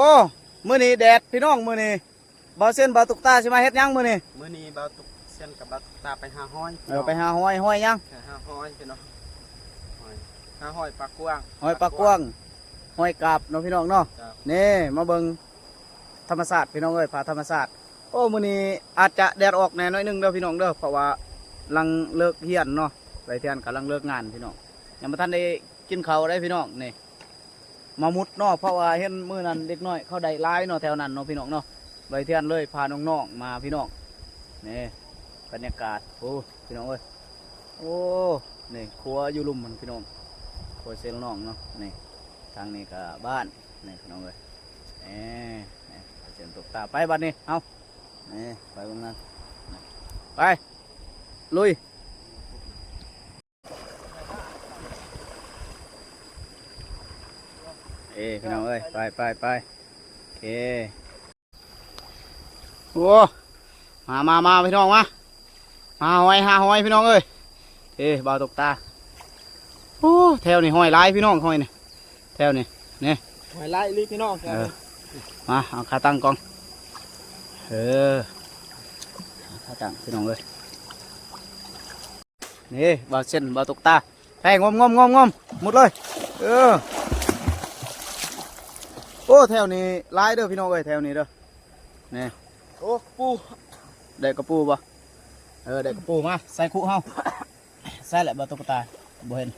ໂອ້ ມື້ນີ້ແດດພີ່ນ້ອງ ມື້ນີ້ບ່າວເຊນ ບ່າວຕຸກຕາຊິມາເຮັດຫຍັງມື້ນີ້? ມື້ນີ້ບ່າວຕຸກ ເຊນກັບບ່າວຕຸກຕາໄປຫາຫອຍ ເອີ ພີ່ນ້ອງ ໄປຫາຫອຍ. ຫອຍຫຍັງ? ໄປຫາຫອຍພີ່ນ້ອງ ຫອຍ ຫາຫອຍປາກວ້າງ ຫອຍປາກວ້າງ ຫອຍກາບເນາະພີ່ນ້ອງເນາະ. ເຈົ້າ ນີ້ມາເບິ່ງທຳມະຊາດພີ່ນ້ອງເອີຍ ພາທຳມະຊາດ. ໂອ້ ມື້ນີ້ອາດຈະແດດອອກແດ່ໜ້ອຍໜຶ່ງເດີພີ່ນ້ອງເດີ ເພາະວ່າຫຼັງເລີກຮຽນເນາະ ໄວເທຍນກຳລັງເລີກງານພີ່ນ້ອງ ຍັງບໍ່ທັນໄດ້ກິນເຂົ້າເດ້ພີ່ນ້ອງ. ນີ້ ມາມຸດເນາະ ເພາະວ່າເຫັນມື້ນັ້ນເດັກນ້ອຍເຂົາໄດ້ຫຼາຍເນາະ ແຖວນັ້ນເນາະພີ່ນ້ອງເນາະ ໄວເທຍນເລີຍພານ້ອງໆມາພີ່ນ້ອງ. ນີ້ບັນຍາກາດ ໂອ້ ພີ່ນ້ອງເອີຍ ໂອ້ ນີ້ຄົວຢູ່ລຸ່ມຫັ້ນພີ່ນ້ອງ ຄົວເຊນນ້ອງເນາະ. ນີ້ທາງນີ້ກໍບ້ານ ນີ້ພີ່ນ້ອງເອີຍ ນີ້ ນີ້ເຊນຕຸກຕາ ໄປບັດນີ້ ເຮົາ ນີ້ໄປເບິ່ງນັ້ນ ໄປ ລຸຍ. ເອີ ພີ່ນ້ອງເອີຍ ໄປ ໄປ ໄປ ໂອເຄ. ໂອ້ ມາ ມາ ມາ ພີ່ນ້ອງມາ ຫາຫອຍ ຫາຫອຍ ພີ່ນ້ອງເອີຍ. ເອີ ບ່າວຕຸກຕາ ໂອ້ ແຖວນີ້ຫອຍຫຼາຍພີ່ນ້ອງ ຫອຍນີ້ ແຖວນີ້ ນີ້ ຫອຍຫຼາຍອີ່ຫຼີພີ່ນ້ອງ ເອີ ມາ ເອົາຂາຕັ້ງກ່ອນ ເອີ ເອົາຂາຕັ້ງພີ່ນ້ອງເອີຍ. ນີ້ບ່າວເຊນ ບ່າວຕຸກຕາ ໄປ ງົມ ງົມ ງົມ ງົມ ໝົດເລີຍ. ເອີ ໂອ້ ແຖວນີ້ຫຼາຍເດີພີ່ນ້ອງເອີຍ ແຖວນີ້ເດີ ນີ້ ໂອ້ ກະປູ ໄດ້ກະປູບໍ່? ເອີ ໄດ້ກະປູ ມາໃສ່ຄຸເຮົາ ໃສ່ແຫຼະ ບ່າວຕຸກຕາ ບໍ່ເຫັນ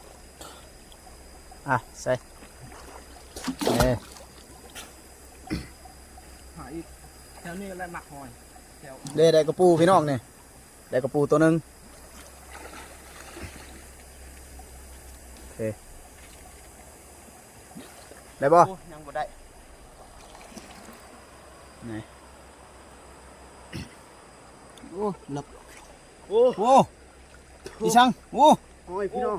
ອ່ະ ໃສ່ ເອີ ຫາອີກ ແຖວນີ້ແຫຼະມັກຫອຍ ແຖວ ເດ້ ໄດ້ກະປູພີ່ນ້ອງນີ້. ໄດ້ກະປູຕົວໜຶ່ງ ໂອເຄ ໄດ້ບໍ່? ໂອ້ ຍັງບໍ່ໄດ້ ນີ້ ໂອ້ ເລິກ ໂອ້ ໂອ້ ອີ່ສັງ ໂອ້ ໂອ້ຍ ພີ່ນ້ອງ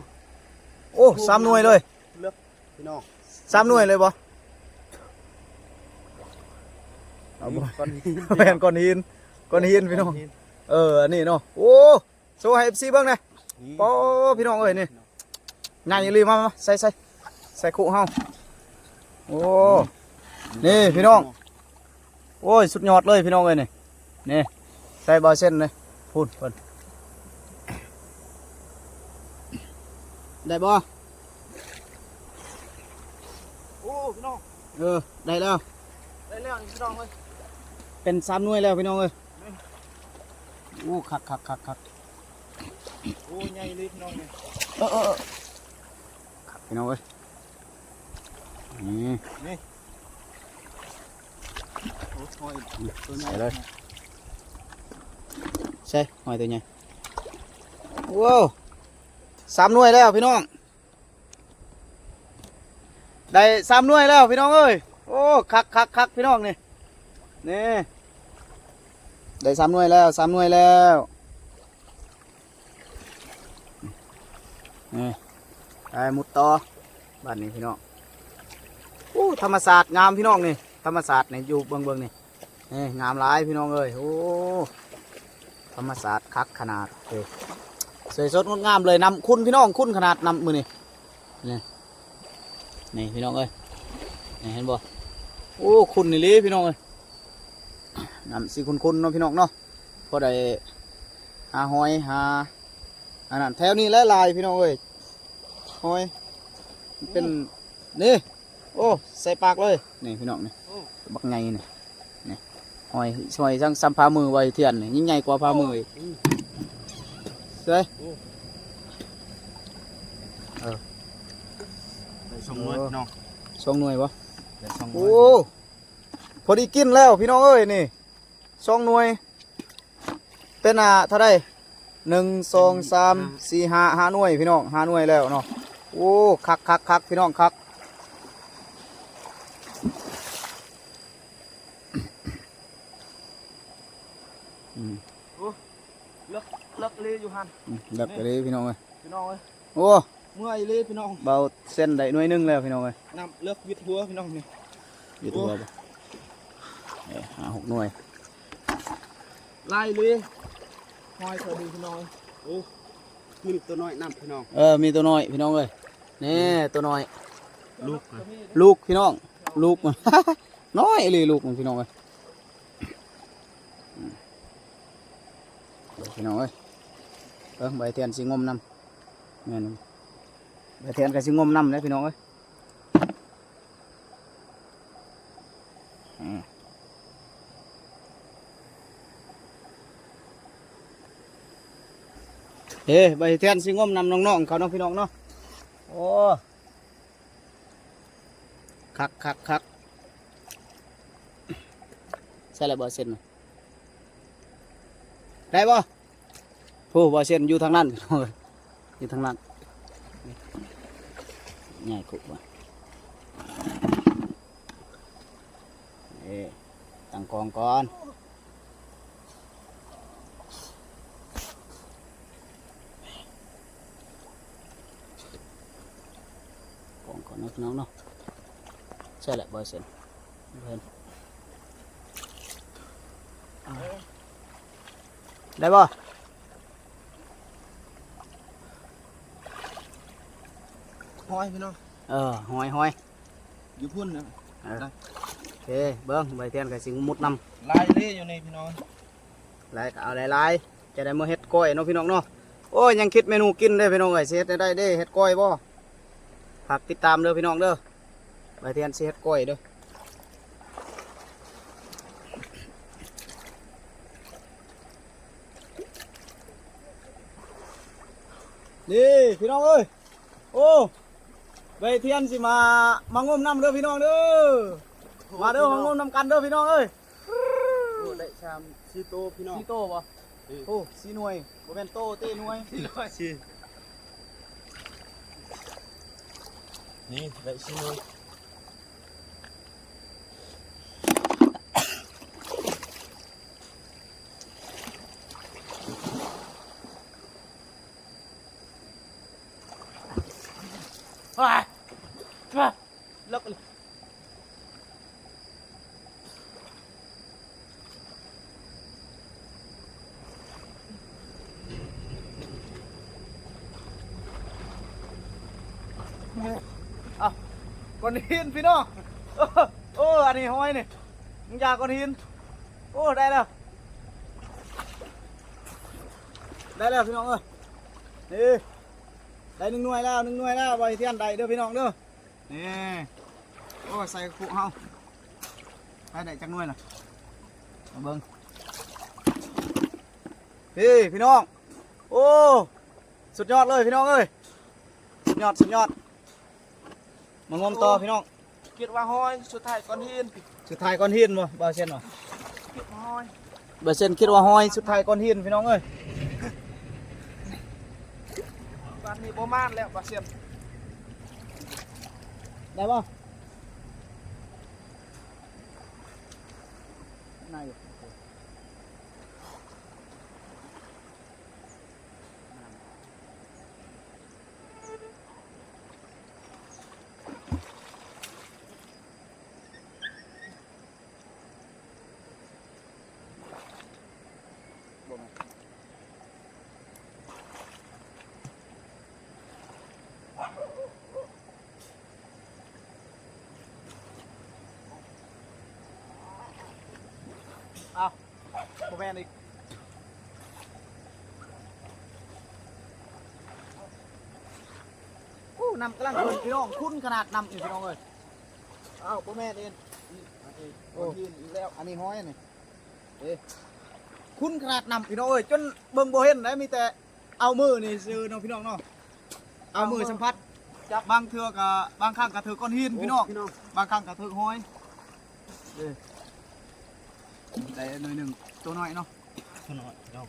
ໂອ້ ສາມໜ່ວຍເລີຍ ເລິກ ພີ່ນ້ອງ ສາມໜ່ວຍເລີຍບໍ່? ເອົາບໍ່ ກ້ອນຫີນ ແມ່ນ ກ້ອນຫີນ ກ້ອນຫີນພີ່ນ້ອງ ເອີ ອັນນີ້ເນາະ ໂອ້ ໂຊໃຫ້ເອັຟຊີເບິ່ງແດ່ ນີ້ ໂອ້ ພີ່ນ້ອງເອີຍ ນີ້ ໃຫຍ່ອີ່ຫຼີ ມາ ມາ ໃສ່ ໃສ່ ໃສ່ຄຸເຮົາ ໂອ້ ນີ້ພີ່ນ້ອງ ໂອ້ຍ ສຸດຍອດເລີຍພີ່ນ້ອງເອີຍ ນີ້ ນີ້ ໃສ່ບ່າວເຊນນີ້ ພຸ້ນເພິ່ນ ໄດ້ບໍ່? ໂອ້ ພີ່ນ້ອງ ເອີ ໄດ້ແລ້ວ ໄດ້ແລ້ວນີ້ພີ່ນ້ອງເອີຍ ເປັນສາມໜ່ວຍແລ້ວພີ່ນ້ອງເອີຍ ໂອ້ ຄັກໆໆໆ ໂອ້ ໃຫຍ່ເລີຍພີ່ນ້ອງເອີຍ ເອີໆໆ ຄັກພີ່ນ້ອງເອີຍ ນີ້ ນີ້ ໂອ້ຍ ໂຕໃຫຍ່ເລີຍ ໃສ່ຫອຍໂຕໃຫຍ່ ໂອ້ ສາມໜ່ວຍແລ້ວພີ່ນ້ອງ ໄດ້ສາມໜ່ວຍແລ້ວພີ່ນ້ອງເອີຍ ໂອ້ ຄັກໆໆ ພີ່ນ້ອງ ນີ້ ນີ້ ໄດ້ສາມໜ່ວຍແລ້ວ ສາມໜ່ວຍແລ້ວ ນີ້ ໄປມຸດຕໍ່ ບາດນີ້ພີ່ນ້ອງ ໂອ້ ທຳມະຊາດງາມພີ່ນ້ອງ ນີ້ ທຳມະຊາດນີ້ ຢູ່ເບິ່ງໆ ນີ້ ນີ້ ງາມຫຼາຍພີ່ນ້ອງເອີຍ ໂອ້ ທຳມະຊາດຄັກຂະໜາດ ເອີ ສວຍສົດງົດງາມເລີຍ ນ້ຳຂຸ່ນພີ່ນ້ອງ ຂຸ່ນຂະໜາດນ້ຳມື້ນີ້ ນີ້ ນີ້ພີ່ນ້ອງເອີຍ ນີ້ເຫັນບໍ່ ໂອ້ ຂຸ່ນອີ່ຫຼີພີ່ນ້ອງເອີຍ ນ້ຳຊິຂຸ່ນໆ ເນາະພີ່ນ້ອງເນາະ ພໍໄດ້ຫາຫອຍຫາ ອັນນັ້ນ ແຖວນີ້ຫຼາຍໆ ພີ່ນ້ອງເອີຍ ຫອຍ ເປັນ ນີ້ ໂອ້ ໃສ່ປາກເລີຍ ນີ້ພີ່ນ້ອງ ນີ້ ໂອ້ ບັກໃຫຍ່ນີ້ ນີ້ ຫອຍ ຫອຍ ສ່ຳ ສ່ຳຝ່າມືໄວທຽນນີ້ ຍິ່ງໃຫຍ່ກວ່າຝ່າມືອີກ ໂອ້ ໃສ່ ໂອ້ ເອີ ໄດ້ສອງໜ່ວຍ ໂອ້ ພີ່ນ້ອງ ສອງໜ່ວຍບໍ່? ໄດ້ສອງໜ່ວຍ ໂອ້ ພໍດີກິນແລ້ວພີ່ນ້ອງເອີຍ ນີ້ ສອງໜ່ວຍ ເປັນ ອ່າ ເທົ່າໃດ ໜຶ່ງ ສອງ ສາມ ສີ່ ຫ້າ ຫ້າໜ່ວຍພີ່ນ້ອງ ຫ້າໜ່ວຍແລ້ວເນາະ ໂອ້ ຄັກໆໆ ພີ່ນ້ອງ ຄັກ ອືມ ໂອ້ ເລິກ ເລິກອີ່ຫຼີຢູ່ຫັ້ນ ອືມ ເລິກອີ່ຫຼີພີ່ນ້ອງເອີຍ ພີ່ນ້ອງເອີຍ ໂອ້ ເມື່ອຍອີ່ຫຼີພີ່ນ້ອງ ເບົາເສັ້ນໄດ້ໜ່ວຍໜຶ່ງແລ້ວພີ່ນ້ອງເອີຍ ນ້ຳເລິກວິດຫົວພີ່ນ້ອງນີ້ ວິດຫົວ ໂອ້ ບໍ່ ເອີ ຫ້າຫົກໜ່ວຍ ຫຼາຍອີ່ຫຼີ ຫອຍເທື່ອດີພີ່ນ້ອງ ໂອ້ ມີຕົວນ້ອຍນຳພີ່ນ້ອງ ເອີ ມີຕົວນ້ອຍພີ່ນ້ອງເອີຍ ນີ້ ອືມ ຕົວນ້ອຍ ລູກ ລູກພີ່ນ້ອງ ລູກ ມັນ ນ້ອຍອີ່ຫຼີລູກນີ້ ພີ່ນ້ອງເອີຍ. ອືມ ພີ່ນ້ອງເອີຍ ເບິ່ງ ໃບທຽນຊິງົມນຳ ແມ່ນ ໃບທຽນກໍຊິງົມນຳເດ້ ພີ່ນ້ອງເອີຍ. ອືມ ເອີ ໃບທຽນຊິງົມນຳນ້ອງໆເຂົາເນາະ ພີ່ນ້ອງເນາະ. ໂອ້ ຄັກໆໆ ໃສ່ແລ້ວບໍ່ເຊັນ ໄດ້ບໍ່? ໂອ້ ບໍ່ເຊັນຢູ່ທາງນັ້ນ ພີ່ນ້ອງເອີຍ ຢູ່ທາງນັ້ນ ໃຫຍ່ຄຸບວ່າ ເອີ ຕັ້ງກ້ອງກ່ອນ. ກອງກ່ອນເນາະ ພີ່ນ້ອງເນາະ ໃຊ່ແຫຼະ ບໍ່ເຊັນ ເຫັນ ໄດ້ບໍ່? ຫ້ອຍ ພີ່ນ້ອງ ເອີ ຫ້ອຍໆ ຢູ່ພຸ້ນນະ ເອີ ໄດ້ ໂອເຄ ເບິ່ງ ໃບທຽນກໍຊິມຸດນຳ ຫຼາຍເລີຢູ່ນີ້ ພີ່ນ້ອງ ຫຼາຍກໍເອົາຫຼາຍໆ ຈະໄດ້ມາເຮັດກ້ອຍເນາະ ພີ່ນ້ອງເນາະ. ໂອ້ຍ ຍັງຄິດເມນູກິນເດ້ ພີ່ນ້ອງເອີຍ ຊິເຮັດແນວໃດເດ້ ເຮັດກ້ອຍບໍ່? ຝາກຕິດຕາມເດີ ພີ່ນ້ອງເດີ ໃບທຽນຊິເຮັດກ້ອຍເດີ. ນີ້ ພີ່ນ້ອງເອີຍ ໂອ້ ໃບທຽນຊິມາ ມາງົມນຳເດີ ພີ່ນ້ອງເດີ ມາເດີ ມາງົມນຳກັນເດີ ພີ່ນ້ອງເອີຍ. ໂອ້ ໄດ້ສາມສີ່ໂຕພີ່ນ້ອງ ສີ່ໂຕບໍ່? ເອີ ໂອ້ ສີ່ໜ່ວຍ ບໍ່ແມ່ນໂຕເຕ້ ໜ່ວຍ ສີ່ໜ່ວຍ ສີ່ ນີ້ໄດ້ສີ່ໜ່ວຍ. ວ້າຍ ວ້າຍ ເລິກເລີຍ ເອົ້າ ກ້ອນຫີນພີ່ນ້ອງ ໂອ້ ອັນນີ້ຫ້ອຍນີ້ ມຶງຢ່າກ້ອນຫີນ ໂອ້ ໄດ້ແລ້ວ ໄດ້ແລ້ວພີ່ນ້ອງເອີຍ ນີ້ ໄດ້ໜຶ່ງໜ່ວຍແລ້ວ ໜຶ່ງໜ່ວຍແລ້ວ ບໍ່ໃຫ້ທຽນໄດ້ເດີພີ່ນ້ອງເດີ ນີ້ ໂອ້ ໃສ່ຄຸເຮົາ ໄດ້ ໄດ້ຈັກໜ່ວຍລະ ມາເບິ່ງ ນີ້ພີ່ນ້ອງ ໂອ້ ສຸດຍອດເລີຍພີ່ນ້ອງເອີຍ ສຸດຍອດ ສຸດຍອດ ມາງົມຕໍ່ພີ່ນ້ອງ ຄິດວ່າຫ້ອຍ ສຸດທ້າຍກ້ອນຫີນ ສຸດທ້າຍກ້ອນຫີນບໍ່ ບ່າວເຊັນວ່າ ຄິດວ່າຫ້ອຍ ບ່າວເຊັນຄິດວ່າຫ້ອຍ ສຸດທ້າຍກ້ອນຫີນພີ່ນ້ອງເອີຍ ບາດນີ້ບໍ່ມານແລ້ວບ່າວເຊັນ ໄດ້ບໍ່? ໄດ້ຢູ່. ອ້າວ ບໍ່ແມ່ນອີກ ໂອ້ ນ້ຳກຳລັງຂຶ້ນພີ່ນ້ອງ ຂຸ້ນຂະໜາດນ້ຳນີ້ພີ່ນ້ອງເອີຍ ອ້າວ ບໍ່ແມ່ນອີກ ໂອ້ ຫີນອີກແລ້ວ ອັນນີ້ຫ້ອຍອັນນີ້ ເດ້ ຂຸ້ນຂະໜາດນ້ຳພີ່ນ້ອງເອີຍ ຈົນເບິ່ງບໍ່ເຫັນໄດ້ ມີແຕ່ເອົາມືນີ້ຊື່ເນາະພີ່ນ້ອງເນາະ ເອົາມືສຳຜັດ ຈັບ ບາງເທື່ອກໍ ບາງຄັ້ງກໍຖືກກ້ອນຫີນພີ່ນ້ອງ ບາງຄັ້ງກໍຖືກຫ້ອຍ ເດ້ ໄດ້ໜ້ອຍໜຶ່ງ ໂຕນ້ອຍເນາະ ໂຕນ້ອຍພີ່ນ້ອງ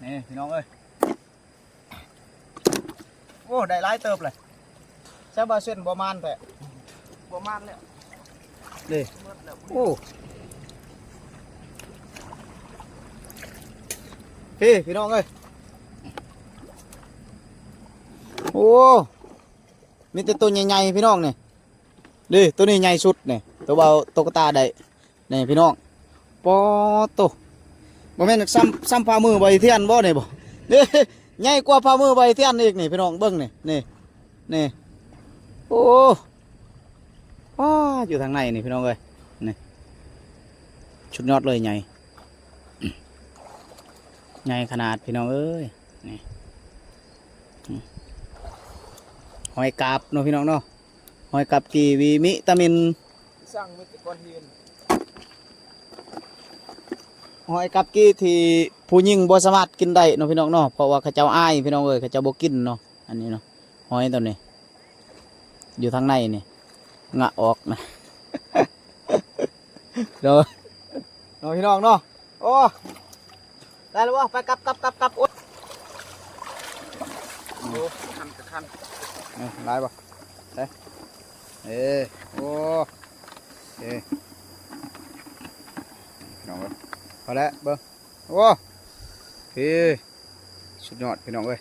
ນີ້ພີ່ນ້ອງເອີຍ. ໂອ້ ໄດ້ຫຼາຍເຕີບເລີຍ ແຊບວ່າເສັ້ນບໍ່ມານແທ້ ບໍ່ມານແລ້ວ ເດ້ ໝົດແລ້ວ ໂອ້ ເອີ ພີ່ນ້ອງເອີຍ ໂອ້ ມີແຕ່ໂຕໃຫຍ່ໆ ພີ່ນ້ອງນີ້ ເດ້ ໂຕນີ້ໃຫຍ່ສຸດນີ້ ໂຕເບົາ ໂຕກະຕາໄດ້ ນີ້ພີ່ນ້ອງ ປາໂຕ ບໍ່ແມ່ນສ່ຳ ສ່ຳຝ່າມືໃບທຽນບໍ່ນີ້ບໍ່ ນີ້ ໃຫຍ່ກວ່າຝ່າມືໃບທຽນອີກນີ້ພີ່ນ້ອງ ເບິ່ງນີ້ ນີ້ ນີ້ ໂອ້ ປ້າ ຢູ່ທາງໃນນີ້ພີ່ນ້ອງເອີຍ ນີ້ ສຸດຍອດເລີຍ ໃຫຍ່ ໃຫຍ່ຂະໜາດພີ່ນ້ອງເອີຍ ນີ້ ອືມ ຫອຍກາບເນາະພີ່ນ້ອງເນາະ ຫອຍກາບກີ່ ວີ ວິຕາມິນ ສ້າງມີແຕ່ກ້ອນຫີນ ຫອຍກາບກີ່ທີ່ຜູ້ຍິງບໍ່ສາມາດກິນໄດ້ເນາະພີ່ນ້ອງເນາະ ເພາະວ່າເຂົາເຈົ້າອາຍພີ່ນ້ອງເອີຍ ເຂົາເຈົ້າບໍ່ກິນເນາະ ອັນນີ້ເນາະ ຫອຍຕົວນີ້ ຢູ່ທາງໃນນີ້ ງະອອກນະ ໂດຍ ເນາະພີ່ນ້ອງເນາະ ໂອ້ ໄດ້ແລ້ວບໍ່? ໄປ ກັບ ກັບ ກັບ ກັບ ໂອ້ຍ ໂອ້ ຄັນກະຄັນ ເອີ ຫຼາຍບໍ່? ໄດ້ ເອີ ໂອ້ ເອີ ພີ່ນ້ອງເອີຍ ພໍແລ້ວເບິ່ງ ໂອ້ ເອີ ສຸດຍອດພີ່ນ້ອງເອີຍ.